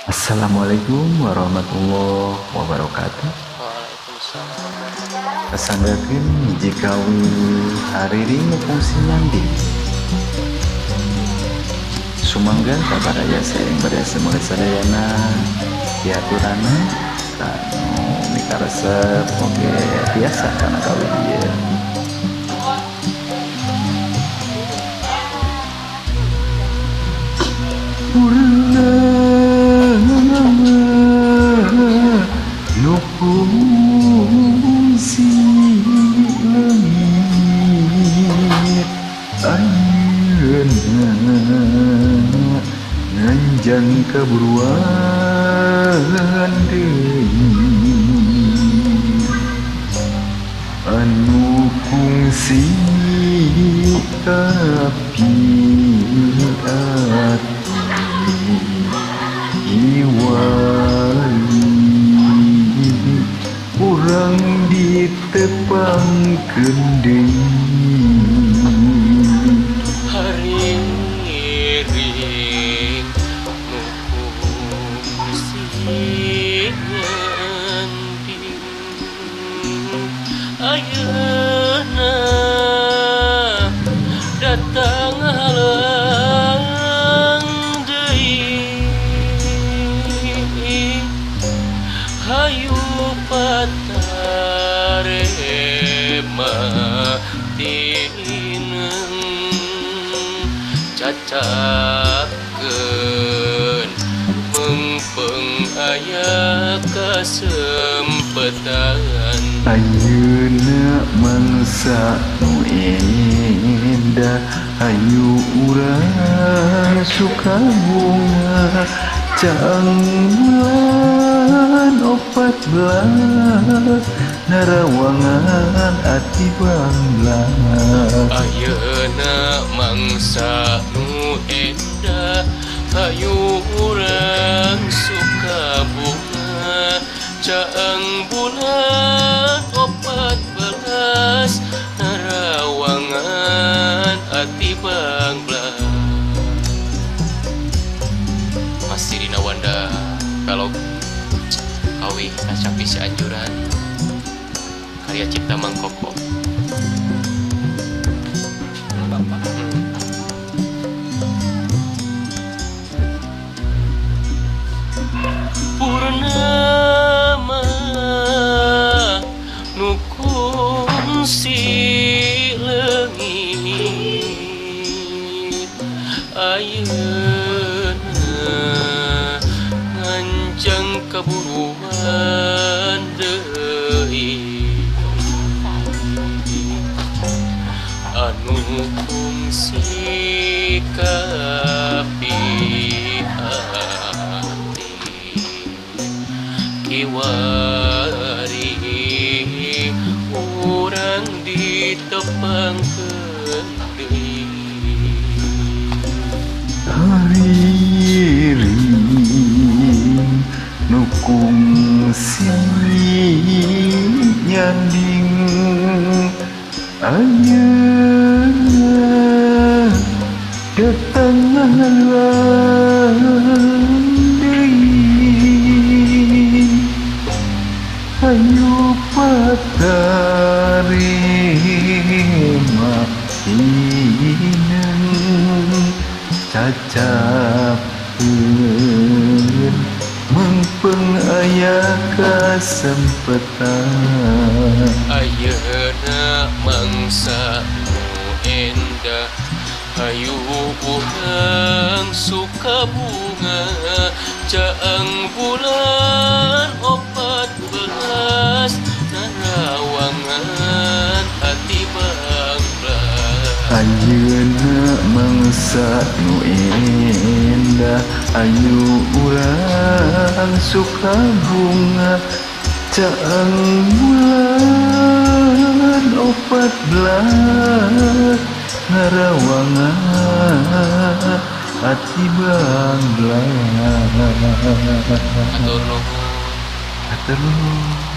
Assalamualaikum warahmatullahi wabarakatuh. Waalaikumsalam warahmatullahi. Kasanggakeun hiji kawi hariring fungsi nyanding. Sumangga kabaraya saeng bade semua sadayana diaturana kanu mikaresep oge biasa kana kawi ieu. Nu kungsi leungit ayeuna nganjang kaburuan deui anu kungsi kapi ati iwali urang ditepangkeun deui. Hariring nu kungsi nyanding ayeuna datang halang deui hayu patarema tineng cacakeun mengpeng aya kasempetan. Ayeuna mangsa nu endah hayu urang suka bunga caang bulan 14 narawangan ati bangla. Ayeuna mangsa nu endah hayu urang suka bunga caang bulan 14 narawangan ati bangla. Masih dina wanda kalau kawi kacapi si anjuran karya cipta Mang Koko. Bapak. Purnama nu kungsi leungit ayeuna nganjang kaburuan deui anu kungsi kapi ati kiwari urang ditepangkeun deui. Hariring nu kungsi nyanding ayeuna datang ngahalang deui hayu patarema tineng cacapeun mengpeng aya kasempetan. Ayeuna mangsa nu endah hayu urang suka bunga caang bulan 14 narawangan ati bangla. Ayeuna mangsa nu endah hayu urang suka bunga caang bulan 14 narawangan ati bangla. Atur nuhun. Atur nuhun.